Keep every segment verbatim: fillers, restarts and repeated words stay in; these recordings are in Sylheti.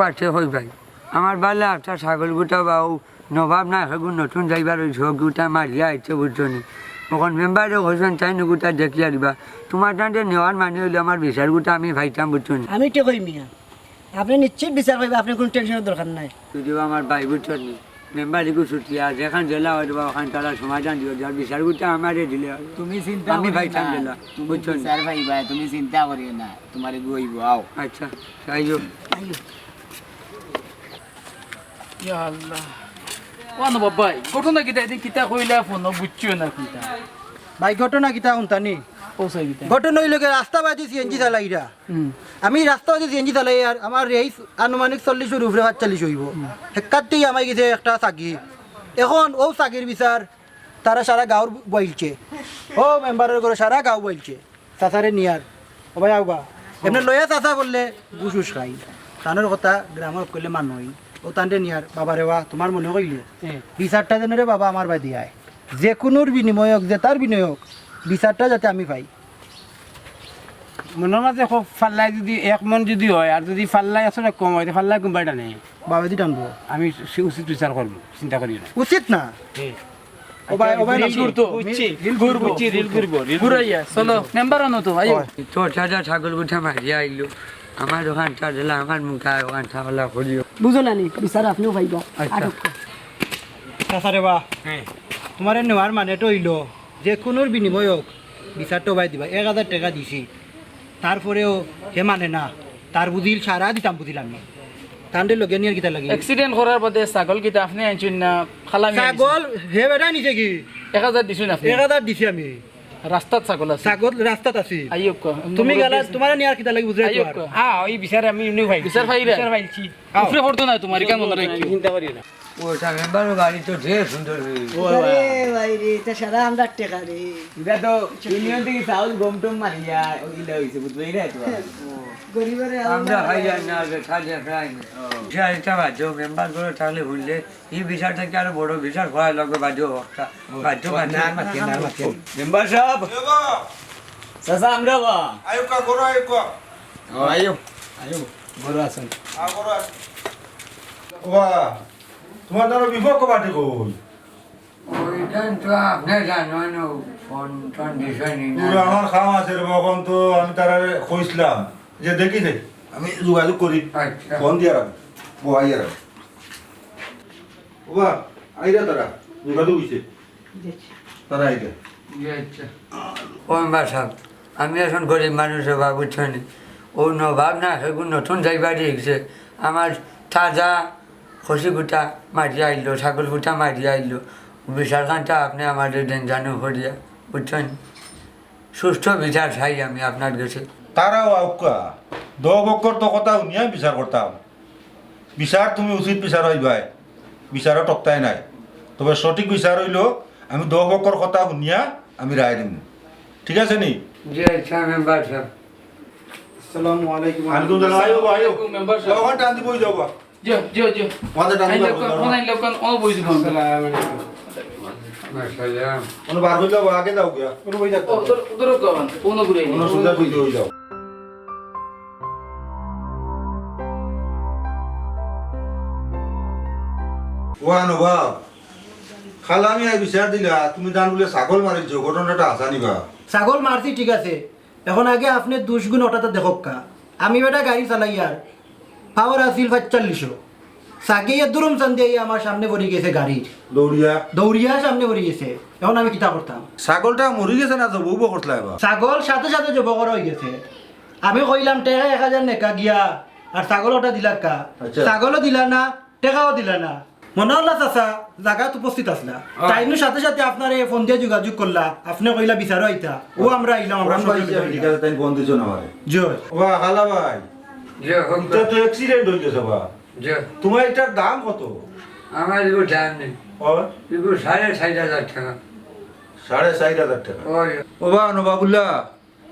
আচ্ছা, কই ভাই, আমার বালা একটা ছাগল গুটা বা ও নবাব না, এখন নতুন যাইবার ওই ঝোঁক গুটা মারিয়া আইছে, বুঝছো নি? অখন মেম্বারে কইছইন, তাইন গুটা দেখিয়া দিবা। তুমার তানরে নেওয়ার মানে অইলো আমার বিচার গুটা আমি পাইতাম, বুঝছো নি? আমি টেকই মিয়া, আপনে নিশ্চিত বিচার পাইবা, আপনে কুনু টেনশনর দরকার নাই। যদিও আমার ভাই, বুঝছো নি, মেম্বার ইগু ছুটি আছে, এখন জেলা অইবা, অখান তারা সমাধান দিও, যার বিচার গুটা আমারে দিলে অইবো। তুমি চিন্তা আমি করিও পাইতাম না, জেলা, তুমি বুঝছো নি? বিচার পাইবা, তুমি চিন্তা করিও না, তুমার ইগু অইবো, আও। আচ্ছা, যাই হোক। ইয়া আল্লাহ। ও আনো বাবাই, ঘটনা কিতা? এদিন কিতা কইলা ফোনো, বুঝছিও না কিতা। ভাই, ঘটনা কিতা হুনতা নি? ও সাই কিতা? ঘটনা অইলো গি, রাস্তা বাদি সিএনজি চালাইরা। হুম। আমি রাস্তা বাদি সিএনজি চালাই, আর আমার রেইস আনুমানিক চল্লিশর উপরে, পাঁচচল্লিশ অইবো। হুম। হেক্কাতেই আমার গেছে একটা ছাগি। এখন অউ ছাগির বিচার তারা সারা গাঁওর বইলছে। ও মেম্বারর ঘরো সারা গাঁও বইলছে। চাচারে নিয়ার। ও ভাই, আও বা। এমনে লইয়া চাচা বললে গুস উস খাই। তানর কথা গ্রামর কইলে মানই। ও তানরে নিয়ার, বাবা রে বা, তুমার মনে কইলে। হুম। বিচারটা যেন রে বাবা আমার বাদি আয়। যে কুনুর বিনিময়ে হোক, যেটার বিনিময়ে হোক, বিচারটা যাতে আমি পাই। মনর মাঝে খুব ফাল্লায় যদি এক মন যদি হয়, আর যদি ফাল্লায় আসলে কম হয়, তে ফাল্লায় কুনবায় টানে। বাবাজি টানবো। আমি সে উচিত বিচার করবো, চিন্তা করিও না। উচিত না? হুম। ও ভাই, ও ভাই, রিল করতো। বুঝছি, রিল করবো। বুঝছি, রিল করবো, রিল করবো। ঘুরাইয়া, চলো, মেম্বার আনো তো, আইও। ওই। তোর চাচা ছাগল গুটা মারিয়া আইলো, আমার অখানটা দিলা, আমার মুখা অখানটা হলা করিও। বুঝো না নি, বিচার আপনেও পাইবা। আচ্ছা। আটক। চাচা রে বা, হ্যাঁ। তুমারে নেওয়ার মানে তো অইলো, যে কুনুর বিনিময়ে হোক, বিচারটা ভাই দিবা। এক হাজার টেকা দিছি, তারপরেও হে মানে না, তার বুঝিল সারা দিতাম বুঝিল আমি। তানরে লগে নিয়ার কিতা লাগি? অ্যাক্সিডেন্ট করার বাদে ছাগল কিতা আপনে আনছইন না, খালা মিয়া আনছইন? ছাগল হে বেটা নিছে কি? এক হাজার দিছইন আপনে? এক হাজার দিছি আমি। রাস্তাত ছাগল আছে। ছাগল রাস্তাত আছে। আইও ক। তুমি গেলা, তুমারে নিয়ার কিতা লাগি বুঝাই আইও তো আর। ক। হ্যাঁ, ওই বিচারে আমি এমনিও পাইছি। বিচার পাইরা? বিচার পাইছি। আও। উপরে পড়তো না তুমার, ইখান মনে রাখিও। চিন্তা করিও না। ওটা মেম্বারর বাড়ি তো ঢের সুন্দর অইছে। আরে ভাই রে, ইটা সারা আমরার টেকা রে। ইটা তো ইউনিয়ন থাকি চাউল গম টম মারিয়া ওইগুলা অইছে, বুঝছো? ইটা তো আর। গরিবরে আমরা আল্লাহ খাই যায় না, যে খাই যায় খাই না। ও। ইটা, ইটা বাদ দেও, মেম্বার ঘরো থাকলে হুনলে, ই বিচার থাকি আরো বড় বিচার করা লাগবো, বাদ দেও একটা। ও, বাদ দেও, ও, বাদ দেও। না, না, না, না, না। Member sub. এ বা। চাচা, আমরা বা। আয়ুকা, ঘরো আয়ুকা। ও, আয়ো, আয়ো, ঘরো আছইন। আ, ঘরো আছইন। ও বা। তুমার তানর বিপক্ষ পার্টি কই? ওইখান তো আপনে জানইন, ফোন টোন দিছইন না। পুরা আমার কাম আছে রে বা, অখন তো আমি তারারে কইছলাম যে দেখি দে, আমি যোগাযোগ করি। আচ্ছা। ফোন দিয়া রাখ, বহাইয়া রাখ। ও বা, আইরা তারা, যোগাযোগ অইছে। জি আচ্ছা। তারা আইরা। জি আচ্ছা। ও মেম্বার সাব, আমি এখন গরিব মানুষ বা, বুঝছো নি? ও নবাব না, হেগু নতুন যাইবার অইছে। আমার তাজা খসি গুটা মারিয়া আইলো, ছাগল গুটা মারিয়া আইলো, বিচার খানটা আপনে আমারে দেন জানু করিয়া, বুঝছইন? সুষ্ঠু বিচার চাই আমি আপনার গেছে। তারাও আউক্কা, দো পক্ষর তো কথা হুনিয়া বিচার করতাম। বিচার তুমি উচিত বিচার অইবায়, বিচারো টকতায় নাই। তবে সঠিক বিচার অইলো আমি দো পক্ষর কথা হুনিয়া আমি রায় দিমু, ঠিক আছে নি? জি আচ্ছা মেম্বার সাব। আসসালামু আলাইকুম। ওয়ালাইকুম সালাম। আইও, আইও। মেম্বার সাব। ওখান টান দি বই যাও বা। জি, জি, জি। মাঝে টান আইন দিবা, লোকন, বই যাও। আইন লোকন, ও বই দিব। আসসালামু আলাইকুম। আসসালাম। ওনো বার হইলে আগে যাও গিয়া। ওনো বই যাও। ও, উধর, উধর কো, ওনো ঘুরে। ওনো সুজা বই যাও। ওয়ানো বাপ, খালা মিয়ায় বিচার দিলা, তুমি জান বুলে ছাগল মারিছো, ঘটনাটা হাছা নি বা? ছাগল মারছি ঠিক আছে, এখন আগে আপনে দুষ গুণ ওটাতে দেখউক্কা। আমি বেটা গাড়ি চালাইয়ার, পাওয়ার আছিল পাঁচচল্লিশো। ছাগি এ দুরুম চান্দি আইয়া আমার সামনে পড়ি গেছে গাড়ির। দৌড়িয়া? দৌড়িয়া সামনে পড়ি গেছে। এখন আমি কিতা করতাম? ছাগলটা মরি গেছে না জবো উবো করতলায় বা? ছাগল সাথে সাথে জবো করা অই গেছে। আমি কইলাম, "টেকা এক হাজার নেকা গিয়া, আর ছাগল ওটা দিলাক্কা।" আচ্ছা। ছাগলও দিলা না, টেকাও দিলা না। মনোয়াল্লা চাচা জাগাত উপস্থিত আছলা। অয়। তাইনও সাথে সাথে আপনারে ফোন দিয়া যোগাযোগ করলা, আপনে কইলা বিচারো আইতা। ও আমরা আইলাম, আমরা ফোন পাইছি আমি, ঠিক আছে, তাইন ফোন দিছো না আমারে। জি অয়। ওবা, খালা ভাই। জি অয়, হোক। ইটা তো accident অই গেছে বা। জি অয়। তুমার ইটার দাম কত? আমার ইগুর দাম নাই। অয়? ইগুর সাড়ে চাইর হাজার টেকা। সাড়ে চাইর হাজার টেকা? অয়। ওবা, নবাবুল্লাহ,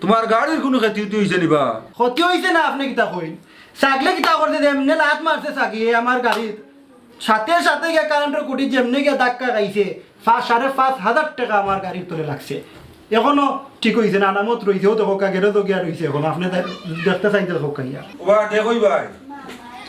তুমার গাড়ির কুনু ক্ষতি উতি অইছে নি বা? ক্ষতি অইছে না, আপনে কিতা কইন? ছাগলে কিতা করছে যে এমনে লাত মারছে ছাগিয়ে আমার গাড়িত। সাথে সাথে গিয়া কারেন্টর খুঁটিত যেমনে গিয়া ধাক্কা খাইছে, পাঁচ, সাড়ে পাঁচ হাজার টেকা আমার গাড়ির তলে লাগছে। এখনো ঠিক অইছে না, আলামত রইছে, অউ দেখউক্কা গ্যারেজো গিয়া রইছে এখন, আপনে দে-, দেখতে চাইন তে দেখউক্কা গিয়া। ওবা, দেখই ভাই।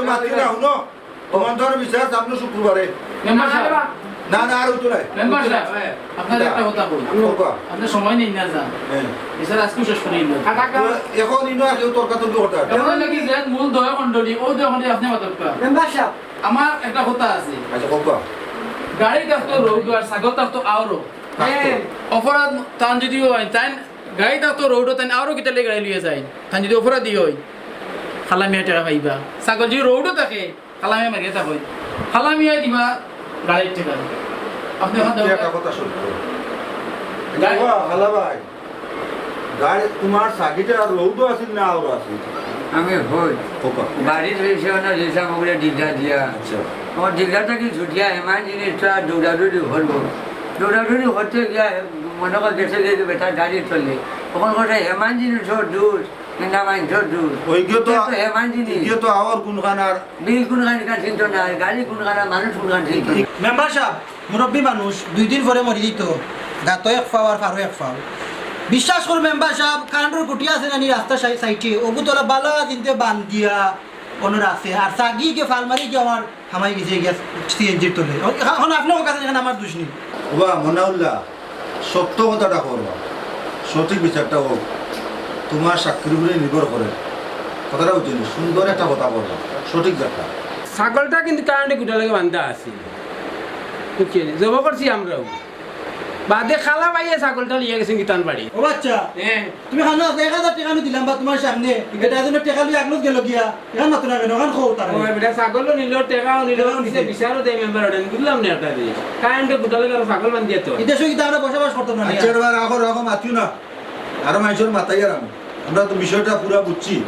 কেউ মাতিও না, হুনো। তোমার ধরো বিচার সামনে শুক্রবারে। মেম্বার সাহেব, না, না, আর অইতো নায়। মেম্বার সাহেব, আপনার একটা কথা কই। কও বা। আপনি সময় নিন না, যান। হ্যাঁ। বিচার আজকে শেষ করি দিন। তো এখন ইনো আর কেউ তর্কাতর্কি করতে পারে না। এখন নাকি যে মূল দয়া মণ্ডলী, ও দয়া মণ্ডলী আপনি মাতউক্কা। মেম্বার সাহেব। আমার একটা কথা আছে। আচ্ছা, কও বা। গাড়ি থাকতো রোড আর ছাগল থাকতো আওরো। থাকতো। অপরাধ তান যদি অয়, তাইন গাড়ি থাকতো রোডো, তাইন আওরো কিতার লাগি গাড়ি লইয়া যাইন? তাইন যদি অপরাধী অয়, খালা মিয়া টেকা পাইবা। ছাগল যদি রোডো থাকে, খালা মিয়া মারিয়া থাকইন। খালা মিয়া দিবা গাড়ির টেকা। আপনি এখন কি একটা কথা শুনতো। গাড়ি- বাবা, খালা ভাই, গাড়ি তোমার সাকিটা আর রোডো আছিল না, আওরো আছিল? আমি হই। কও বা। বাড়িত রইছে, ওনা রইছে, আমাকে ডিগরা দিয়া। আচ্ছা। আমার ডিগরাটা কি ছুটিয়া, এমন জিনিসটা দৌড়াদৌড়ি করবো। দৌড়াদৌড়ি করতে গিয়া মনে কর গেছে যে বেটা গাড়ি চলে। তখন কথা এমন জিনিস ওর দূর, কিনা মাইনষর দূর। ওই গিয়ে তো, এটা তো এমন জিনিস। গিয়ে তো আওর কোনখান আর বিল কোনখান কান চিনতো না, গাড়ি কোনখান আর মানুষ কোনখান চিনতো না। মেম্বার সাহেব, মুরব্বী মানুষ, দুই দিন পরে মরি যাইতো, গাতো এক ফাও আর ফারো এক ফাও। বিশ্বাস করো মেম্বার সাহেব, কারেন্টর খুঁটি আছে না নি রাস্তা সাই-, সাইডে, ওগু তোলা বালা জিনতে বান্ধিয়া অনো রাখছে, আর সাগি গিয়ে ফাল মারি গিয়ে আমার হামাই গেছে গিয়া সিএনজির তলে। এখন, এখন আপনি ওর কাছে যেখানে আমার দুষ নেই। ওবা মনাউল্লাহ, সত্য কথাটা করবা, সঠিক বিচারটা হোক, তোমার সাক্ষীর উপরে নির্ভর করে। কথাটা বুঝছো নি? সুন্দর একটা কথা করবা, সঠিক জাতটা। ছাগলটা কিন্তু কারেন্টর খুঁটার লগে বান্ধা আছে, বুঝছো নি? জব করছি আমরাও। বাদে খালা ভাইয়ে ছাগলটা লিয়া গেছেন গিয়া তান বাড়ি। ও বাচ্চা, হ্যাঁ। তুমি খানো আছে, এক হাজার টেকা আমি দিলাম বা তোমার সামনে, এটা এজন্য টেকা লইয়া আগনত গেল গিয়া। এখান মাত্র না কেন, ওখান খো তার। ও, এটা ছাগলও নিল, টেকাও নিল, টেকাও নিছে। বিচারও দেয় মেম্বার ওটা, আমি বুঝলাম না একটা জিনিস। কারেন্টর খুঁটার লগে আর ছাগল বান্ধিয়া তো। এই দেশো কিন্তু আমরা বসবাস করতাম না। আচ্ছা, এবার রাখো, রাখো, মাতিও না। আরো মানুষের মাথায় আর আমি। আমরা তো বিষয়টা পুরা বুঝছি।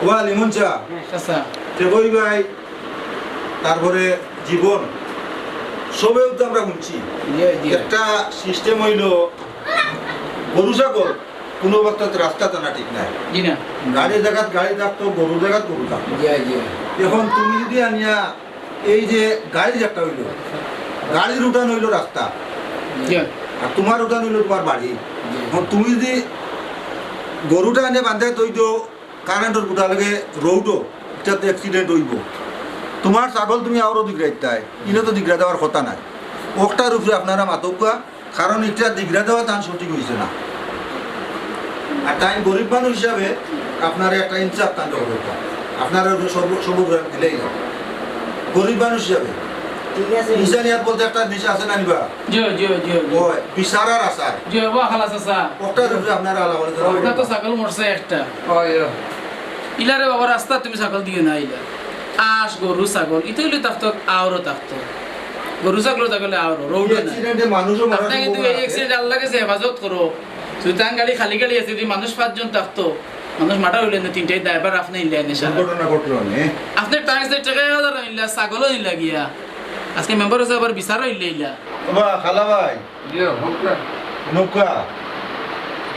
ও আলিমন চা। আচ্ছা। টেকই ভাই, তারপরে জীবন, সবেও তো আমরা শুনছি। জি, জি। একটা সিস্টেম অইলো, গরু ছাগল কোনো অবস্থাতে রাস্তাত আনা ঠিক নাই। জি না। গাড়ির জাগাত গাড়ি থাকতো, গরুর জাগাত গরু থাকতো। জি, জি। এখন তুমি যদি আনিয়া এই যে গাড়ির একটা অইলো, গাড়ির উঠান অইলো রাস্তা, জি। আর তোমার উঠান অইলো তোমার বাড়ি। জি। এখন তুমি যদি গরুটা আনিয়া বান্ধাই থই দেও, কারেন্টর খুঁটার লগে রোডো, ইটাতে অ্যাক্সিডেন্ট অইবো। তোমার ছাগল তুমি আওরো দিগরাইতায়, ইনো তো দিগরা দেওয়ার কথা নাই। অকটার উপরে আপনারা মাতউক্কা, কারণ ইটা দিগরা দেওয়া তান সঠিক অইছে না। আর তাইন গরিব মানুষ হিসাবে আপনারা একটা ইনসাফ তান দেওয়া দরকার। আপনারা সব, সব দিলেই না। গরিব মানুষ হিসাবে। ঠিক আছে। ইনসানিয়াত বলতে একটা জিনিস আছে না নিবা? জি, জি, জি, জি। ওই, বিচারার আচার। জি, ওবা খালা চাচা। অকটার উপরে আপনারা আলাপ আলোচনা ওটা তো করবেন। ছাগল মরছে একটা। ওই, ওই। ইলারে বাবা, রাস্তা তুমি ছাগল দিও না, ইলা। আস, গরু, ছাগল, ইতা অইলে থাকতো, আওরো থাকতো। গরু, ছাগল থাকলে আওরো, রোডও এই নাই। অ্যাক্সিডেন্টে মানুষও মারা আপনি কিন্তু সম্ভাবনা এই আছে। অ্যাক্সিডেন্ট আল্লাহ কাছে হেফাজত করো। যদি তান গাড়ি খালি গাড়ি আছে, যদি মানুষ পাঁচজন থাকতো, মানুষ মারা অইলে না তিনটাই ড্রাইভার আপনে ইলা এনে সারা। দুর্ঘটনা ঘটলো নে। আপনে ট্যাক্স দিয়ে টেকা এক হাজার আনলা, ছাগলও নিলা গিয়া। আজকে মেম্বার অইছে আবার বিচারও ইলা ইলা। ওবা, খালা ভাই। জি, হোক না। নৌকা।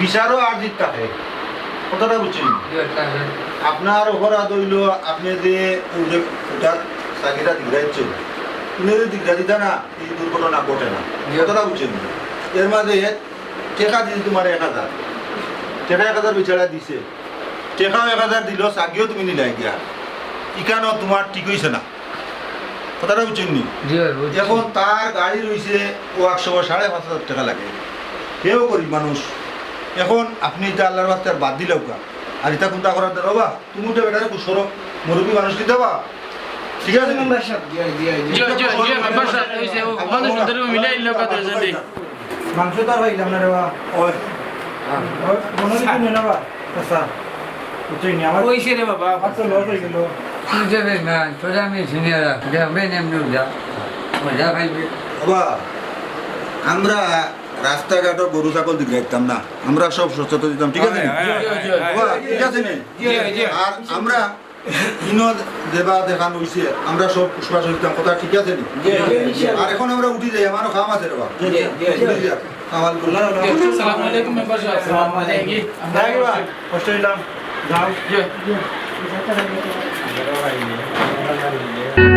বিচারও আর জিত থাকে। কথাটা বুঝছেন? জি, থাকে। আপনার অপরাধ অইলো, আপনে যে ওই যে ওটার চাকরিটা দিগড়াইছেন, উনি যদি দিগড়া দিতা না, এই দুর্ঘটনা ঘটে না। জি। কথাটা বুঝছেন? এর মাঝে টেকা দিছে তোমার এক হাজার, টেকা এক হাজার বিচারা দিছে, টেকাও এক হাজার দিল, চাকরিও তুমি নিলাই গিয়া, ইখানও তোমার ঠিক অইছে না। কথাটা বুঝছেন নি? জি ভাই, বুঝছি। এখন তার গাড়ি রইছে, ও একশো সাড়ে পাঁচ হাজার টেকা লাগে, হেও গরিব মানুষ। এখন আপনে ইটা আল্লার ওয়াস্তে আর বাদ দিলাউক্কা, আর ইটা কুন্তা করার দরকার বা? তুমি উঠে বেটারে খুশ করো, মুরব্বী মানুষ কিতা বা? ঠিক আছে নি? মেম্বার সাহেব, জি, জি, জি। জি, জি, জি, মেম্বার সাহেব, এই যে, ও, ওখানে সুন্দর মিলে এই লোক আছে, জলদি। মাংস তো আর পাইলাম না রে বা। ওই। ওই, মনে হয় কিছু নেই না বা? আচ্ছা। বুঝছি নি, আমার অইছে রে বাবা। আমার তো লস অই গেল। তুই যাবে না, তোরা আমি সিনিয়র, যাবে এমনি যা। মজা পাইবে। বাবা, আমরা রাস্তাঘাটও গরু ছাগল দিতে যাইতাম না, আমরা সব সচেতন দিতাম, ঠিক আছে নি? হয়, হয়, হয়, হয়। বাবা, ঠিক আছে নি? জি, জি। আর আমরা ইনো যেবা দেখান অইছে, আমরা সব পুষ্পা সহিতাম, কথা ঠিক আছে নি? জি, জি, জি। আর এখন আমরা উঠি যাই, আমারও কাম আছে রে বাবা। জি, জি, জি। উঠি যাই, কামাল করি। আসসালামু আলাইকুম মেম্বার সাহেব। আসসালামু আলাইকুম। আমরা যাই বা, কষ্ট অইলাম, যাও। জি।